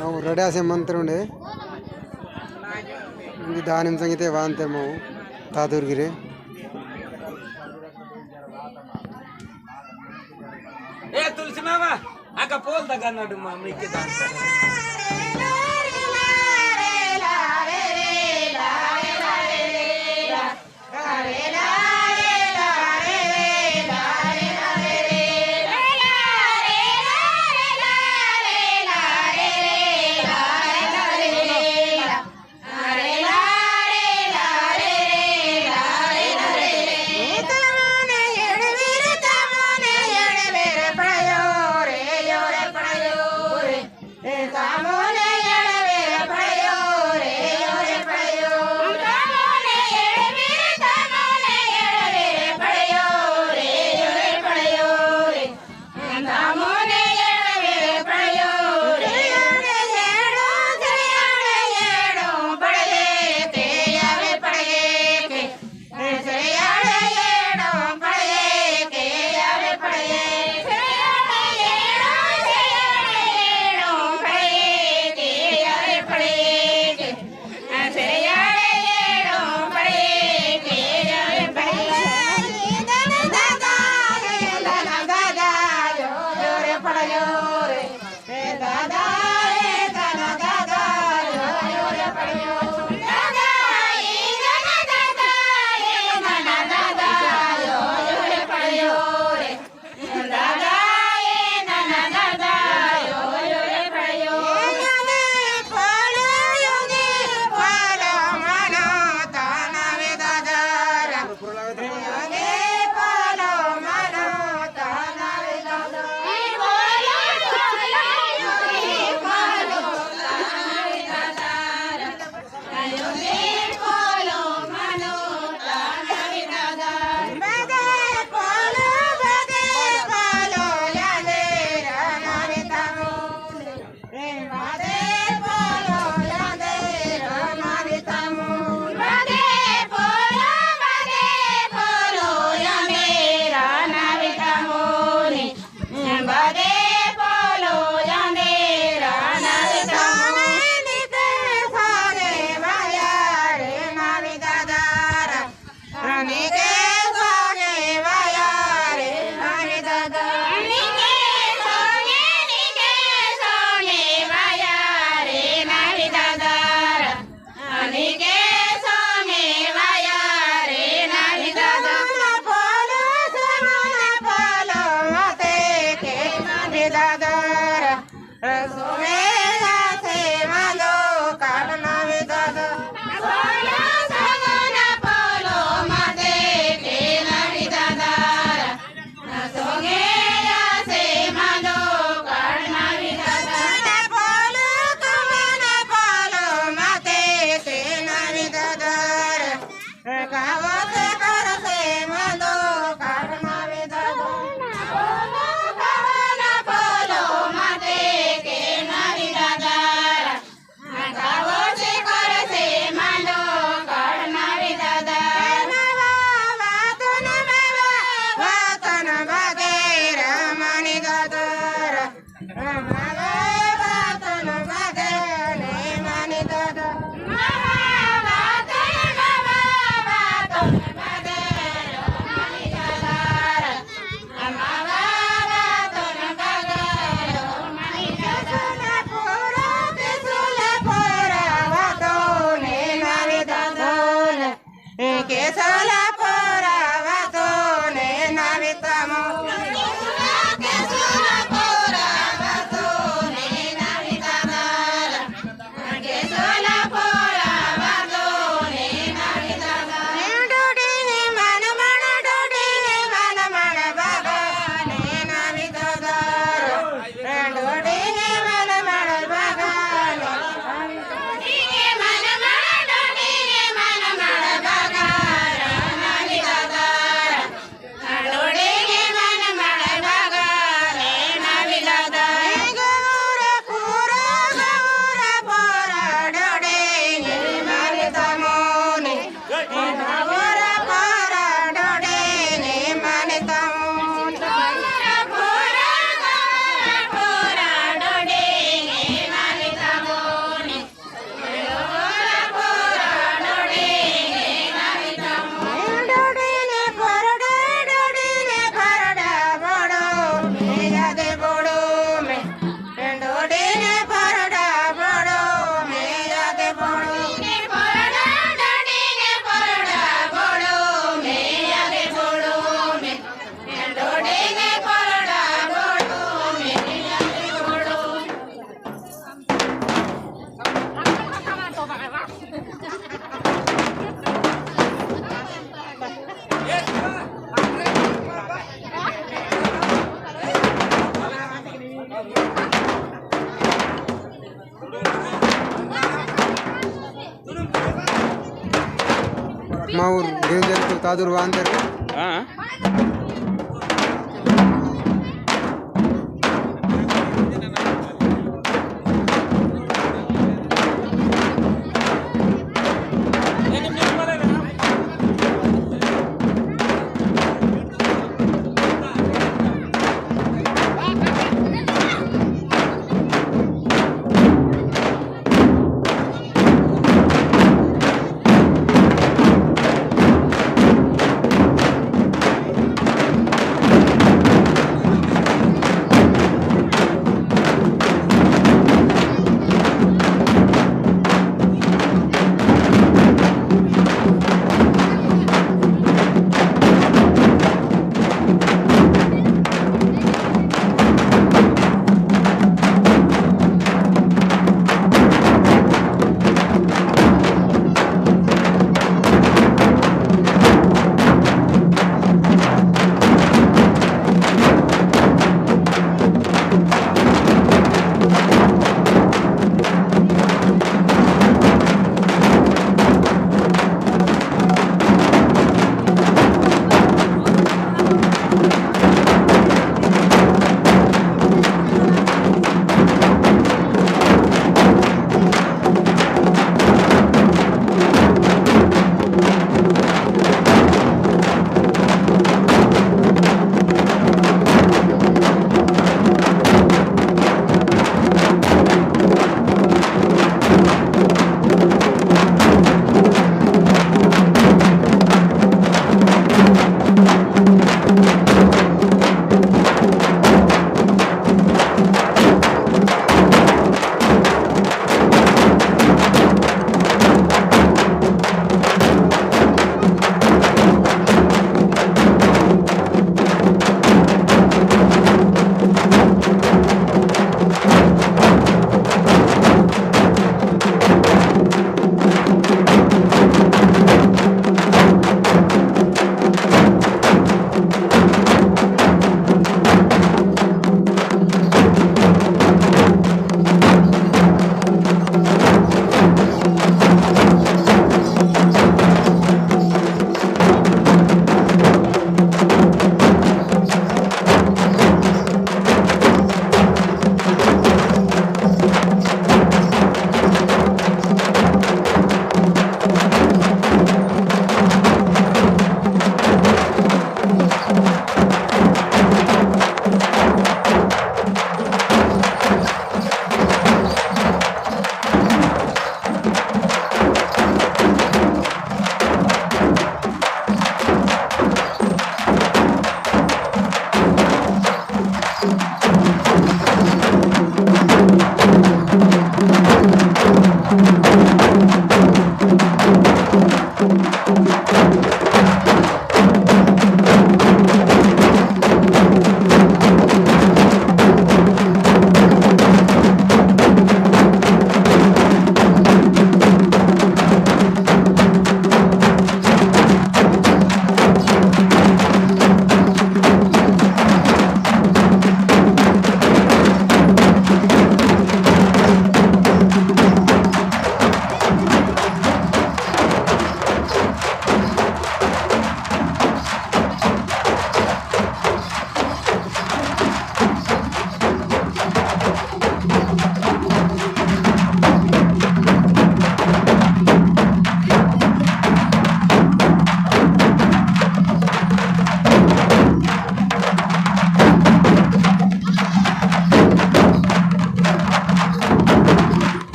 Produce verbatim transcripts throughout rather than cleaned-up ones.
ನಾವು ರೆಡಿ ಆಸೆ ಮಂತ್ರುಂಡೆ. ಇಂದು ದಾನಿಮ್ ಸಂಗೀತೆ ವಾಂತೆ ಮಾವು ತಾತೂರ್ಗಿರೆ. ए तुलसी मामा, आका पोल दगा नडुमा मिके दान। Maur, Grenzer, Tadur, Wander. Ah.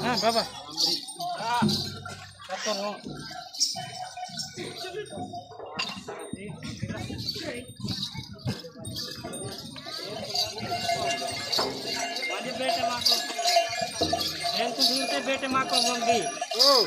Ah, baba. Mandi bete mako. Entu dute bete mako mandi. Oh.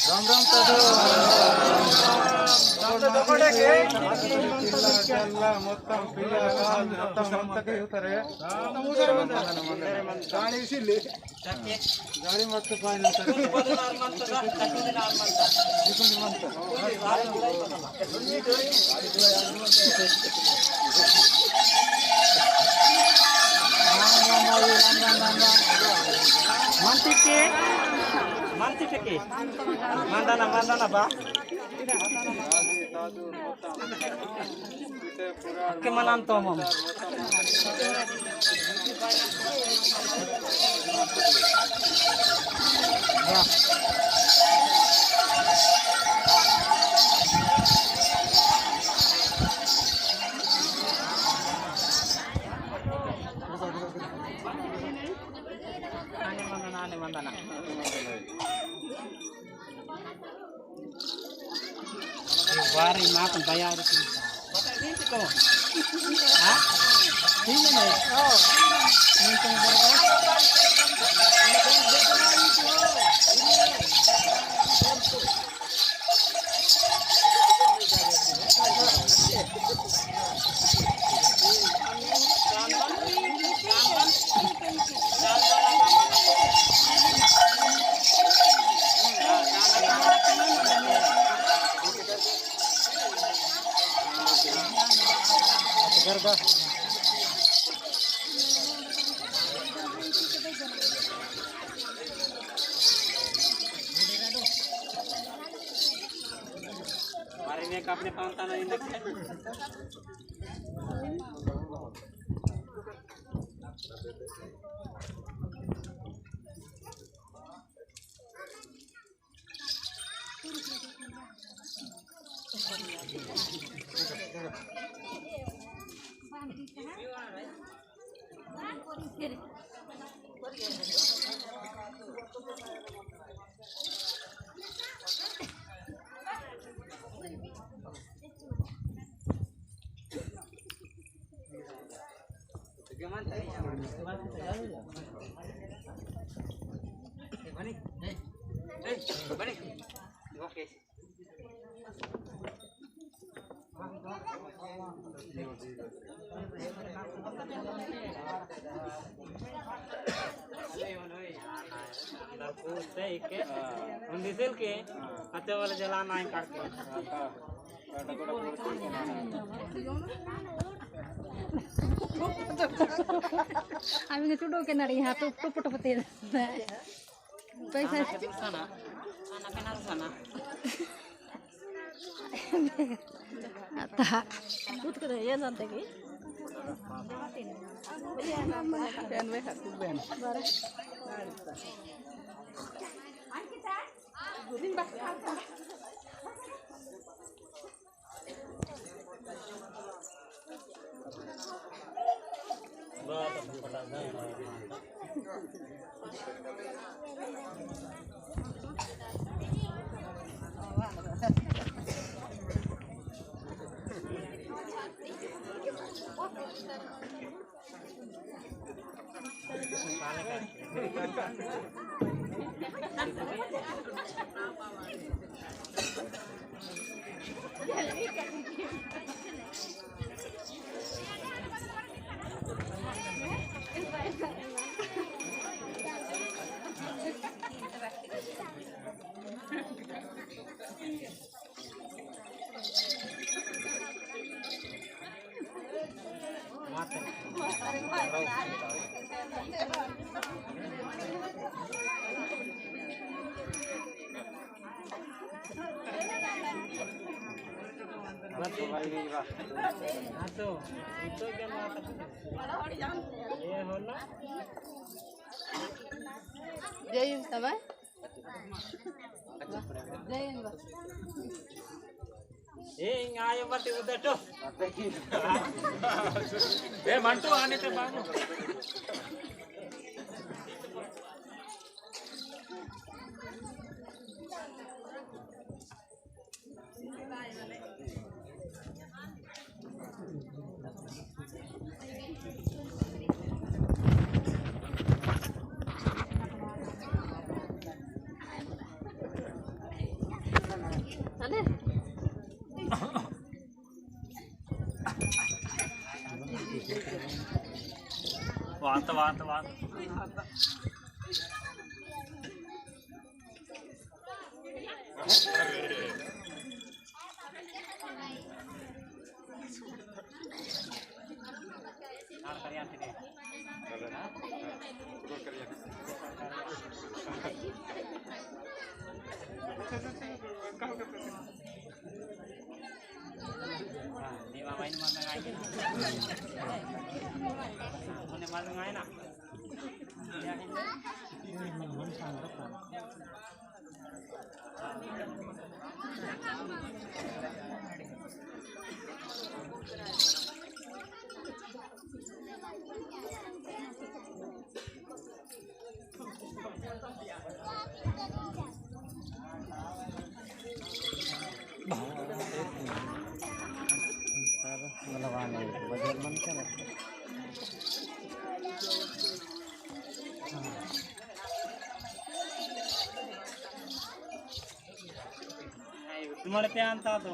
Ram राम साधु। పిల్ల, పిల్ల, మొత్తం పిల్ల, మొత్తం అంతకే ఇస్తారు. గాడి మొత్తం పైన. మంతికి, మంతికి. మందన, మందన బా. Ke manan to mom. Ane mandana, ane mandana. Wari makan bayar itu. Ha? Ini nih. Oh. Ini tuh bayar. Mari ne kapne pantana ini. Ami nge tudu ke nari ha, tup, tup, tup, tup. Sana, sana, sana. Ata. Kut kut ye nante ki. Ben we ha, kut ben. जय हिंद, बाबा। जय हिंद, बाबा। ए, इंगा आयो बत्ती उधर तो। ए, मंटू, आने तो बाबू। वांता, वांता, वांता। तुम्हारे पे आंता तो।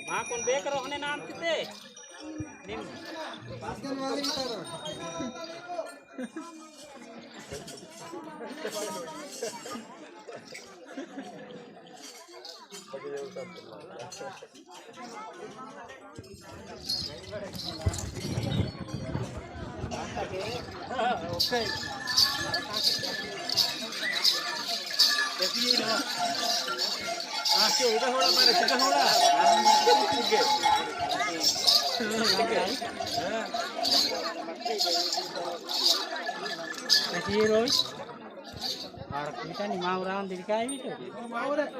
माकुन बेक रोहने नाम किते? Así, Roy. Ahora, kita ni mau orang diri kai itu. Mau orang.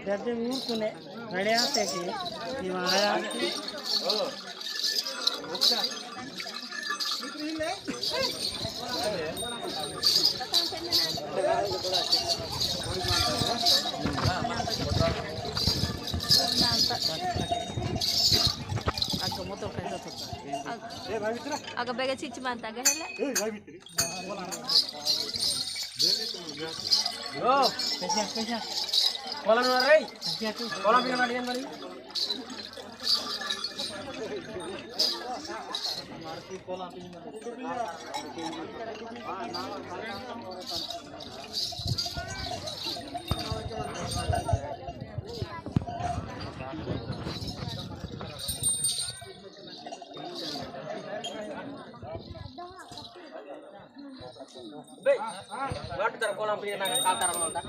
Dede ur kune, rede ate ke, ima aya ate. Aga bege cici manta, aga hele. Yo, spesial, spesial. Kola nua rei. Kola pina mari, mari. Be, ngat dar kolam pina na kaltar malta.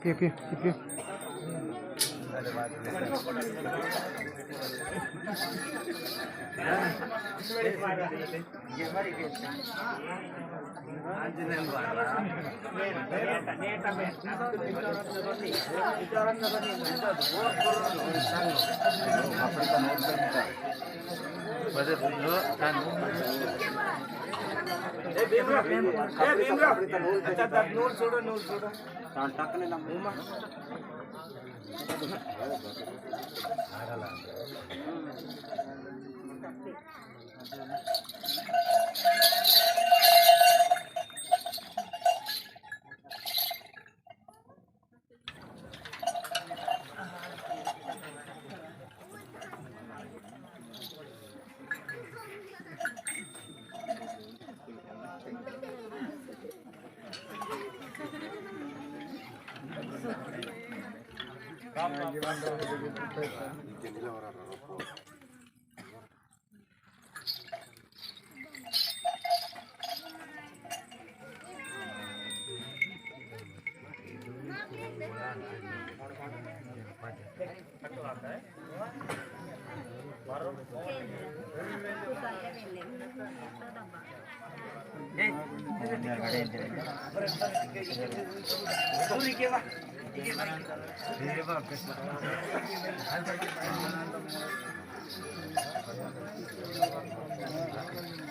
Piu, piu, piu, piu.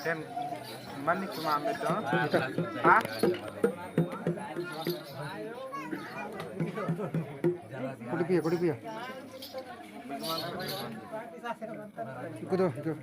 Sen mani cuma beto. Ha? Kodi piya, kodi piya. Ikut tuh, ikut.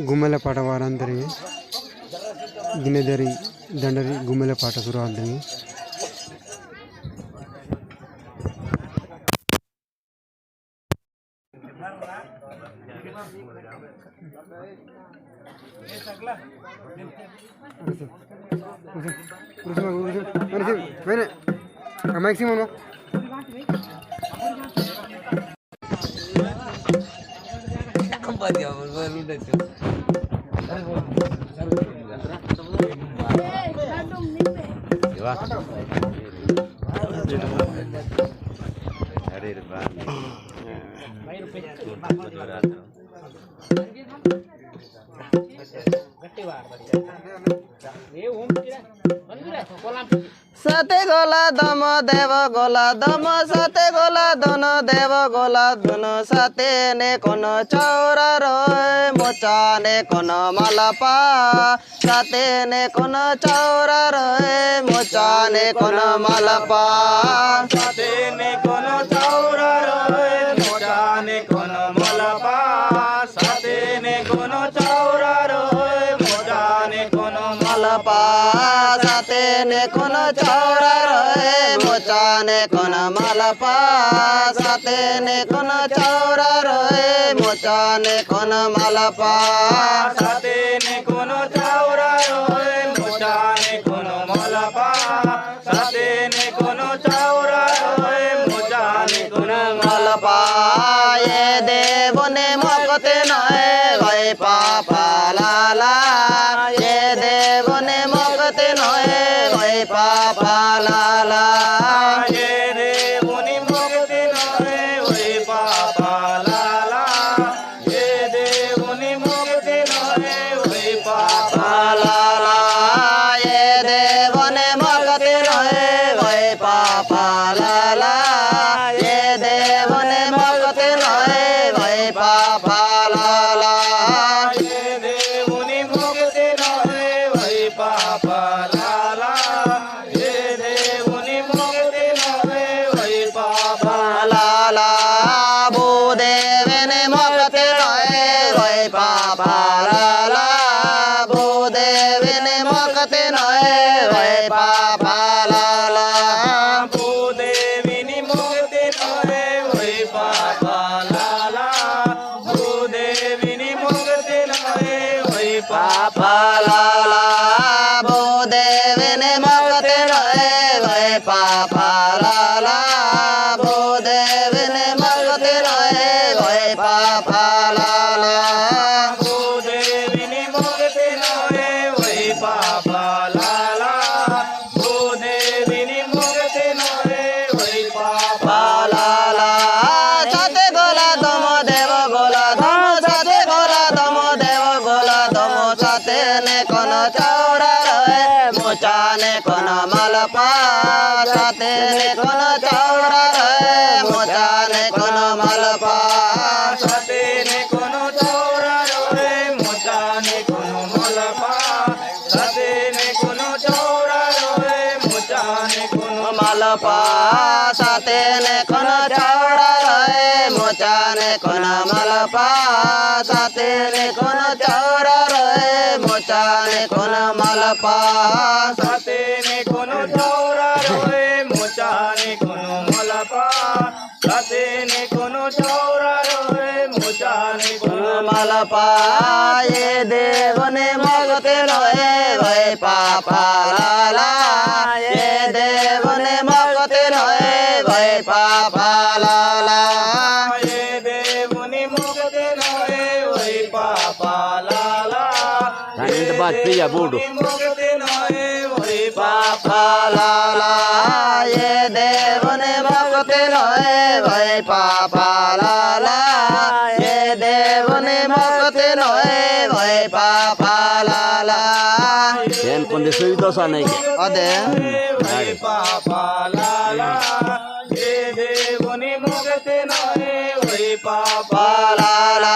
Gumla पाटा वारंतरी, गिने दरी दंडरी गुमेला पाटा सुरु आंतरी। साते गोला दम देव गोला दम, साते गोला दन देव गोला दन, साते ने कोन चौरा रहे, मोचा ने कोन मलपा। साते ने कोन चौरा रहे, मोचा ने कोन मलपा। साते ने कोन चौरा रहे, मोचा ने कोन मलपा। साते ने कोन चौरा रहे, मोचा ने कोन मलपा। साते ने कोन चौरा रहे, मोचा ने कोन मलपा। साते ने कोन चौरा रहे, मोचा ने कोन मलपा। साते ने कोन चौरा रहे, मोचा ने कोन मलपा। साते ने कोन चौरा रहे, मोचा ने कोन मलपा। ये देव ने मोकते नहे वै पापा लाला। ये देव ने मोकते नहे वै पापा लाला। ये देव ने मोकते नहे वै पापा लाला। ये देव ने मोकते नहे वै पापा लाला। ये देव ने मोकते नहे वै पापा लाला। ये देव ने मोकते नहे वै पापा लाला। ये देव ने मोकते नहे वै पापा लाला। ये देव ने मोकते नहे वै पापा लाला। भूदेव ने मोकते नहे वै पापा लाला। भूदेव ने मोकते नहे वै पापा लाला। भूदेव ने मोकते नहे वै पापा लाला। भूदेव ने मोकते नहे वै पापा लाला। भूदेव ने मोकते नहे वै पापा लाला। भूदेव ने मोकते नहे वै पापा लाला। भूदेव ने मोकते नहे वै पापा लाला। भूदेव ने मोकते नहे वै पापा लाला। साते गोला दम देव गोला दम, साते गोला दम देव गोला दम, साते ने कोन चौरा रहे, मोचा ने कोन मलपा। साते ने कोन चौरा रहे, मोचा ने कोन मलपा। साते ने कोन चौरा रहे, मोचा ने कोन मलपा। साते ने कोन चौरा रहे, मोचा ने कोन मलपा। साते ने कोन चौरा रहे, मोचा ने कोन मलपा। साते ने कोन चौरा रहे, मोचा ने कोन मलपा। साते ने कोन चौरा रहे, मोचा ने कोन मलपा। साते ने कोन चौरा रहे, मोचा ने कोन मलपा। ये देव ने मोकते नहे वै पापा लाला। ये देव ने मोकते नहे वै पापा लाला। ये देव ने मोकते नहे वै पापा लाला। तानी तो बात पे या बोलो। पापा लाला, ये देव ने मोकते नहे वै पापा लाला, ये देव ने मोकते नहे वै Sen konde sui dosa nai ke. Ode. Palala,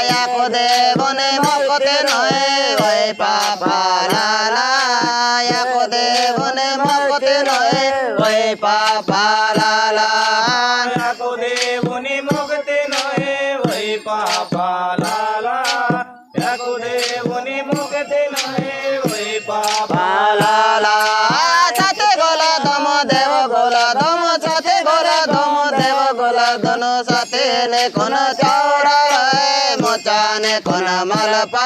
yako debone mokte noe, oi papalala, yako debone mokte noe, oi papalala. Yako debone mokte noe, oi papalala. Yako debone mokte noe, oi papalala. Sate gola domo debo gola domo, sate gola domo debo gola dono, sate ne kono chaura roe, mocha ne kono malpa.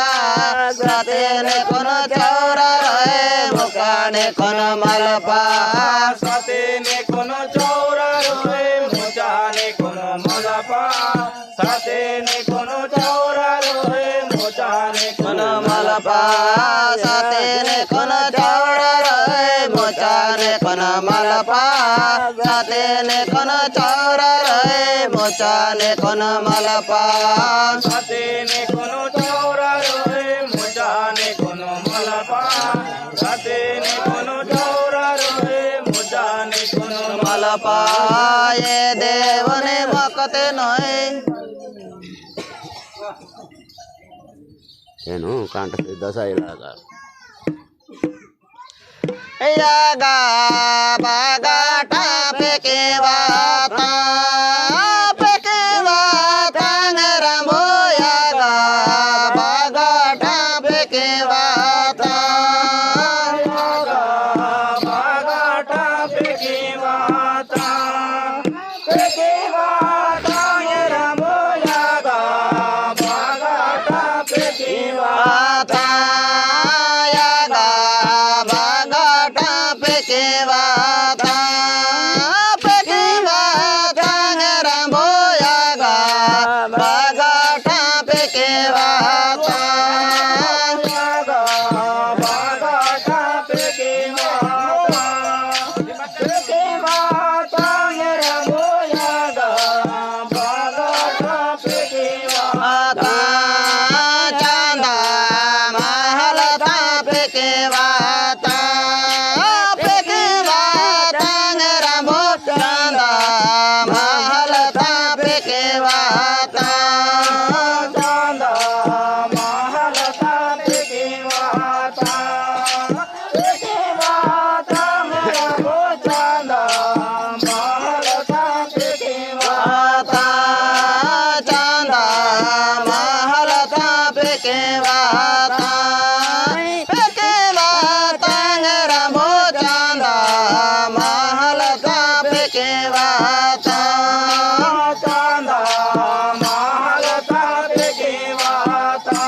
Sate ne kono chaura roe, mocha ne kono malpa. Sate ne kono chaura roe, mocha ne kono malpa. Sate ne kono chaura roe, mocha ne kono malpa. Sate ne kono chaura roe, mocha ne kono malpa. Sate ne kono chaura roe, mocha ne kono malpa. Sate ne kono chaura roe, mocha ne kono malpa. Sate ne kono chaura roe, mocha ne kono malpa. Ye debone mokte noe. Enu kanta se dasa ilaga. Yaga baga ta peke bata, peke bata ngerambo yaga baga ta peke bata. Yaga baga ta peke bata. Peke bata ngerambo yaga baga ta peke bata. Yaga baga ta peke bata. Peke bata ngerambo yaga baga ta peke bata. Yaga baga ta peke bata. Peke bata ngerambo yaga baga ta peke bata. Chanda mahal ta peke bata. Peke bata ngerambo chanda mahal ta peke bata. Chanda mahal ta peke bata. Peke bata ngerambo chanda mahal ta peke bata. Chanda mahal ta peke bata. Peke bata ngerambo chanda mahal ta peke bata. Chanda mahal ta peke bata.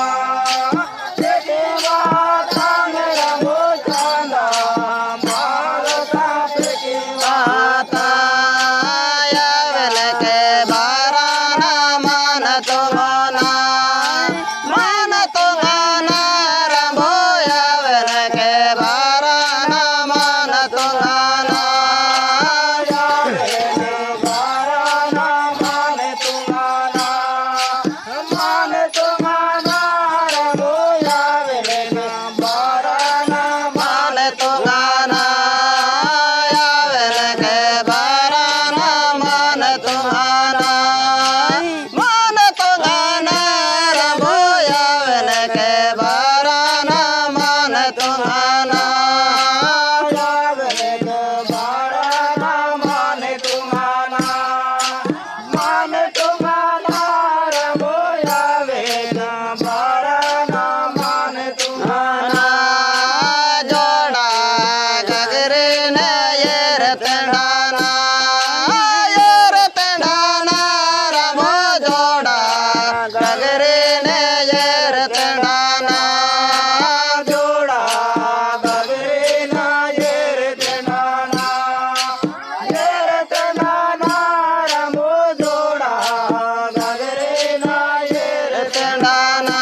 Peke bata ngerambo chanda mahal ta peke bata. Ya wele ke barana mana tongana. Mana tongana rambo ya wele ke barana mana tongana. Ya wele ke barana mana tongana. Mane tongana, rambo ya wele na barana. Mane tongana, ya wele ke barana, mane tongana. Mane tongana, rambo ya wele ke barana, mane tongana. Ya wele ke barana, mane tongana. Mane tongana, rambo ya wele na barana, mane tongana. Joda gagre ne yere tendana, yere tendana, rambo joda gagre ne yere tendana. Joda gagre ne yere tendana. Yere tendana, rambo joda gagre na yere tendana.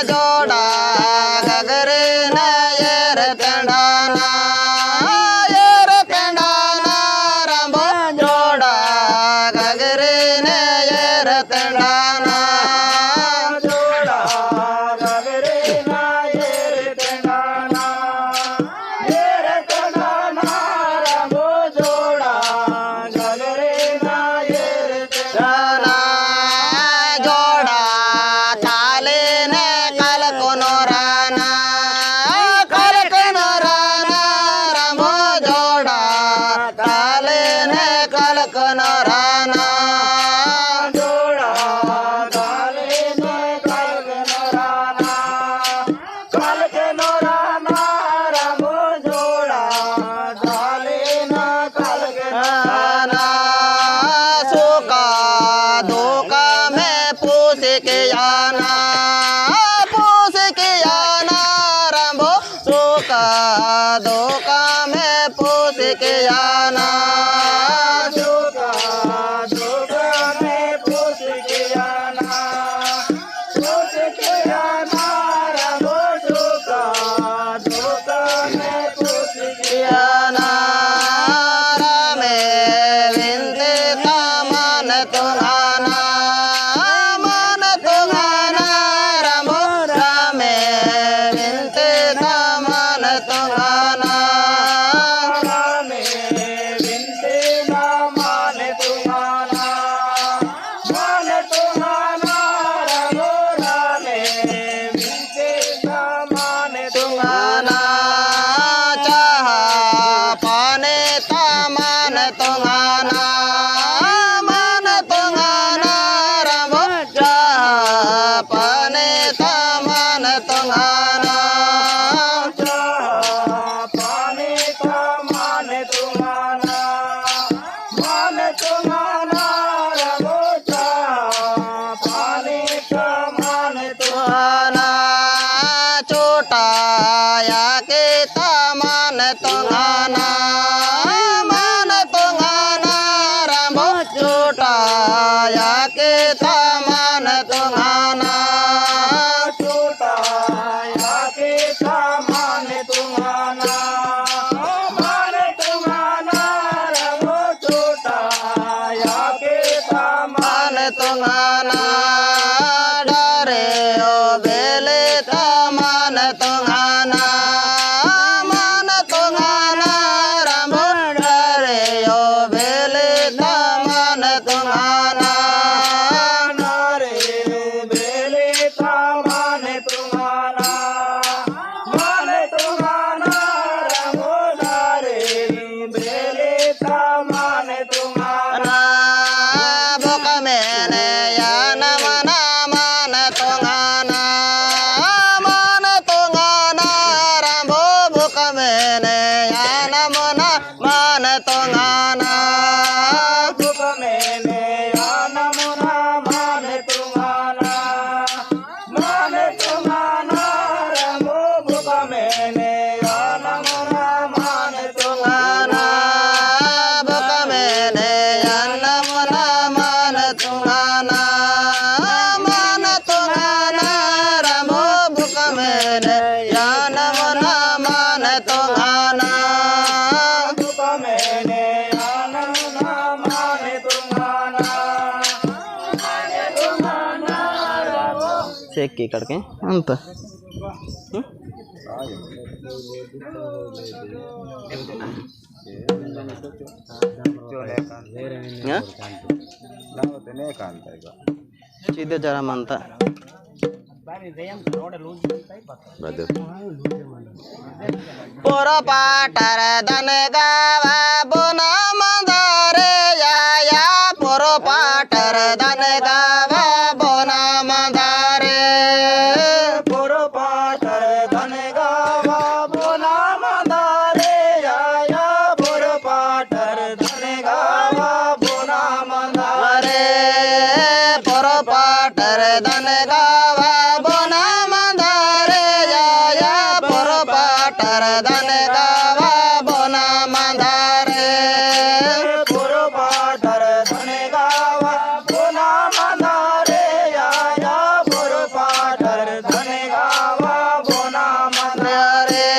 Joda gagre na yere tendana. Yere tendana, rambo joda gagre na yere tendana. Joda gagre na yere tendana. कल के नोरा ना रंगो जोड़ा, जाले ना कल के नोरा ना। सुख दुख में पूछ के आना, पूछ के आना रंगो। सुख दुख में पूछ के आना। सुख दुख में पूछ के आना। पूछ के आना रंगो सुख दुख में पूछ के आना। रामे विनती तमन तुंगाना, मन तुंगाना रंगो। रामे विनती तमन तुंगाना। रामे विनती तमन तुंगाना। मन तुंगाना रंगो रामे विनती तमन तुंगाना। चाहा पानी तमन तुंगाना। मन तुंगाना रंगो। चाहा पानी तमन तुंगाना। चाहा पानी तमन तुंगाना। मन तुंगाना रंगो। चाहा पानी तमन तुंगाना। चोटा याके तमन तुंगाना। मन तुंगाना रंगो। चोटा याके तमन तुंगाना। चोटा याके तमन तुंगाना। मन तुंगाना रंगो। चोटा याके तमन तुंगाना। डरे ओ बेले तमन तुंगाना। मन तुंगाना रंगो। डरे ओ बेले तमन तुंगाना। डरे ओ बेले तमन तुंगाना। मन तुंगाना रंगो। डरे ओ बेले तमन तुंगाना। बुक मेने याना मुना मन तुंगाना। मन तुंगाना रंगो। बुक मेने याना मुना मन तुंगाना। बुक मेने याना मुना मन तुंगाना। मन तुंगाना रंगो। बुक मेने याना मुना मन तुंगाना। बुक मेने याना मुना मन तुंगाना। मन तुंगाना रंगो। बुक मेने याना मुना मन तुंगाना। बुक मेने याना मुना मन तुंगाना। सेक के कड़के अंत। हम्म? हाँ? सीधे जरा मनता। पोरो पाटर दन गावा बोना मंदारे या, या। पोरो पाटर दन गावा बोना मंदारे। पोरो पाटर दन गावा बोना मंदारे या, या। पोरो पाटर दन गावा बोना मंदारे। पोरो पाटर दन गावा बोना मंदारे या, या। पोरो पाटर दन गावा बोना मंदारे। पोरो पाटर दन गावा बोना मंदारे या, या। पोरो पाटर दन गावा बोना मंदारे।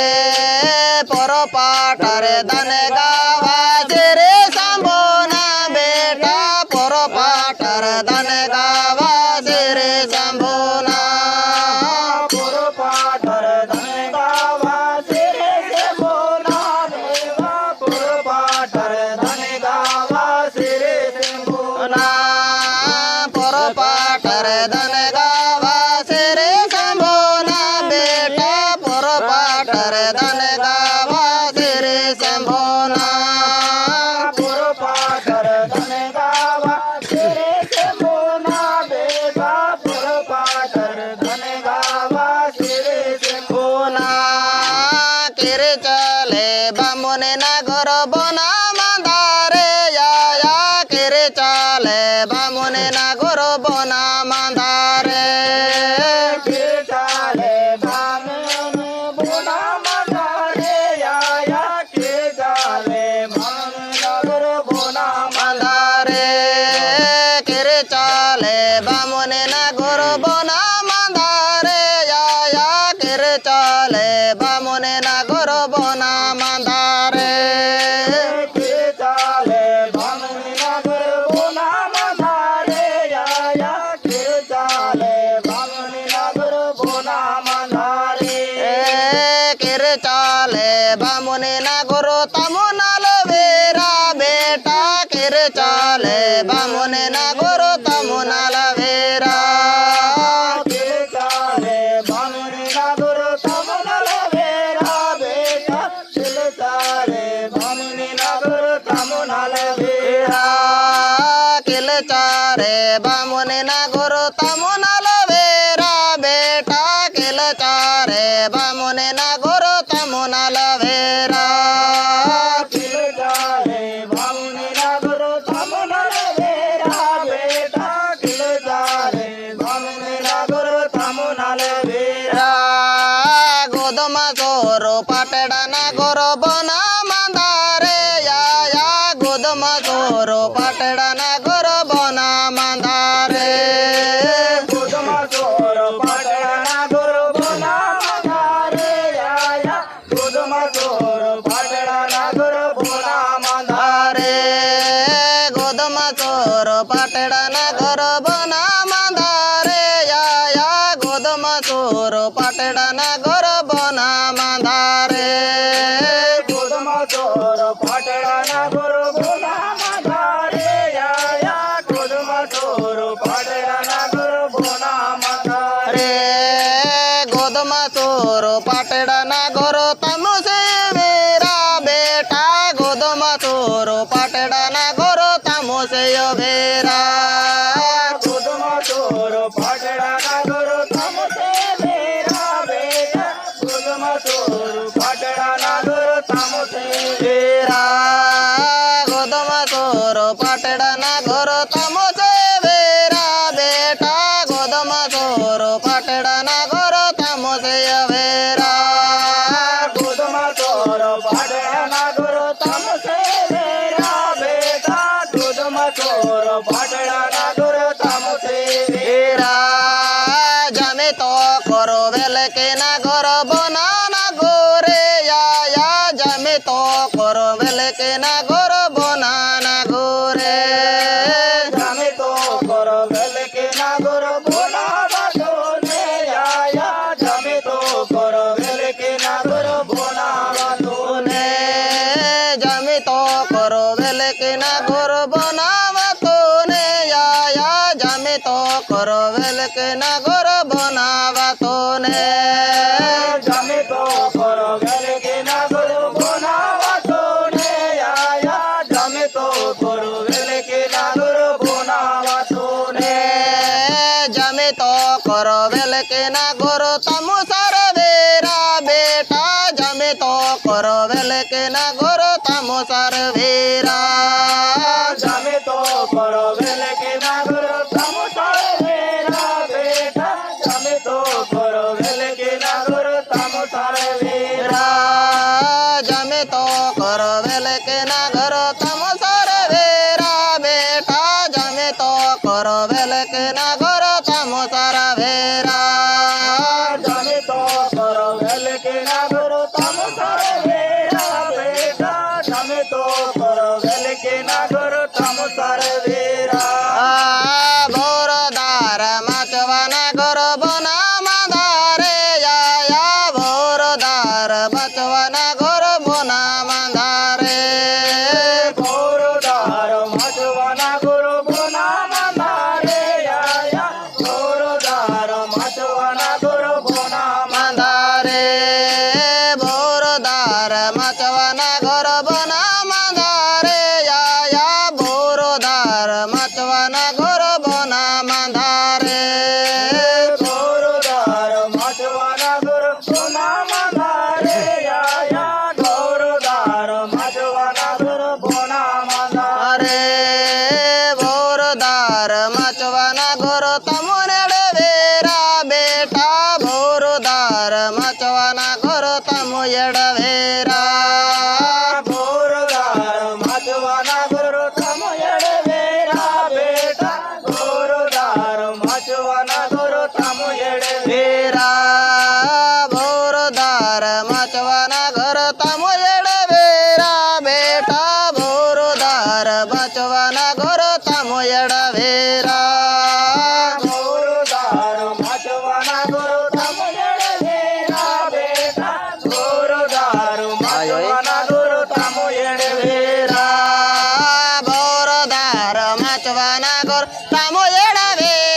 पोरो पाटर दन गावा सिरी संभूना बेटा। पोरो पाटर दन गावा सिरी संभूना। पोरो पाटर दन गावा सिरी संभूना बेटा। पोरो पाटर दन गावा सिरी संभूना। पोरो पाटर दन गावा सिरी संभूना बेटा। पोरो पाटर दन गावा सिरी संभूना। पोरो पाटर दन गावा सिरी संभूना बेटा। पोरो पाटर दन गावा सिरी संभू। Na, kiri chale bamuni na goro bona mandare ya ya, kiri chale bamuni na goro bona mandare. Kiri chale bamuni bona mandare ya ya, kiri chale bamuni na goro bona mandare. Kiri chale bamuni na goro bona mandare ya ya, kiri chale bamuni na goro bona mandare. Kiri chale bamuni na goro bona mandare ya ya, kiri chale bamuni na goro bona mandare. E, kiri chale bamuni na goro tamu na levera beta, kiri chale bamuni na goro tamu na levera. Kiri chale bamuni na goro tamu na levera beta. Kiri chale bamuni na goro tamu na levera. Kiri chale bamuni na goro tamu na levera beta. Kiri chale bamuni na goro tamu na levera. Kiri chale bamuni na goro tamu na levera beta. Kiri chale bamuni na goro tamu na levera. Godoma soro patera na goro bona mandare ya ya, godoma soro patera na goro bona mandare. Godoma soro patera na goro bona mandare ya ya. Godoma soro patera na goro bona mandare. Godoma soro patera na goro bona mandare ya ya, godoma soro patera na goro bona mandare. Godoma soro patera na goro bona mandare ya ya, godoma soro patera na goro bona mandare. Godoma soro patera na goro tamu severa beta, godoma soro patera na goro tamu severa. Godoma soro patera na goro tamu severa beta. Godoma soro patera na goro tamu severa. Godoma soro patera na goro tamu severa beta. Godoma soro patera na goro tamu severa. Godoma soro patera na goro tamu severa beta. Godoma soro patera na goro tamu severa. Jami to koro beleke na goro bona na gore ya ya. Jami to koro beleke na goro bona na gore. Jami to koro beleke na goro bona batone ya ya. Jami to koro beleke na goro bona batone. Jami to koro beleke na goro bona batone ya ya. Jami to koro beleke na goro bona batone. Jami to koro beleke na goro bona batone ya ya. Jami to koro beleke na goro bona batone. Jami to koro beleke na goro tamu sare vera beta. Jami to koro beleke na goro tamu sare vera. Jami to koro beleke na goro tamu sare vera beta. Jami to koro beleke na goro tamu sare vera. Jami to koro beleke na goro tamu sare vera beta. Jami to koro beleke na goro tamu sare vera. Jami to koro beleke na goro tamu sare vera beta. Jami to koro beleke na goro tamu sare vera. Boro dara machwa na goro bona mandare ya ya. Boro dara machwa na goro bona mandare. Boro dara machwa na goro bona mandare ya ya. Boro dara machwa na goro bona mandare. Boro dara machwa na goro bona mandare ya ya. Boro dara machwa na goro bona mandare. Boro dara machwa na goro bona तामो एड़वेरा। बोरदार मचवाना गोर तामो एड़वेरा बेटा। बोरदार मचवाना गोर तामो एड़वेरा। बोरदार मचवाना गोर तामो एड़वेरा बेटा। बोरदार मचवाना गोर तामो एड़वेरा। बोरदार मचवाना गोर तामो एड़वेरा बेटा। बोरदार मचवाना गोर तामो एड़वेरा। बोरदार मचवाना गोर तामो एड़वेरा।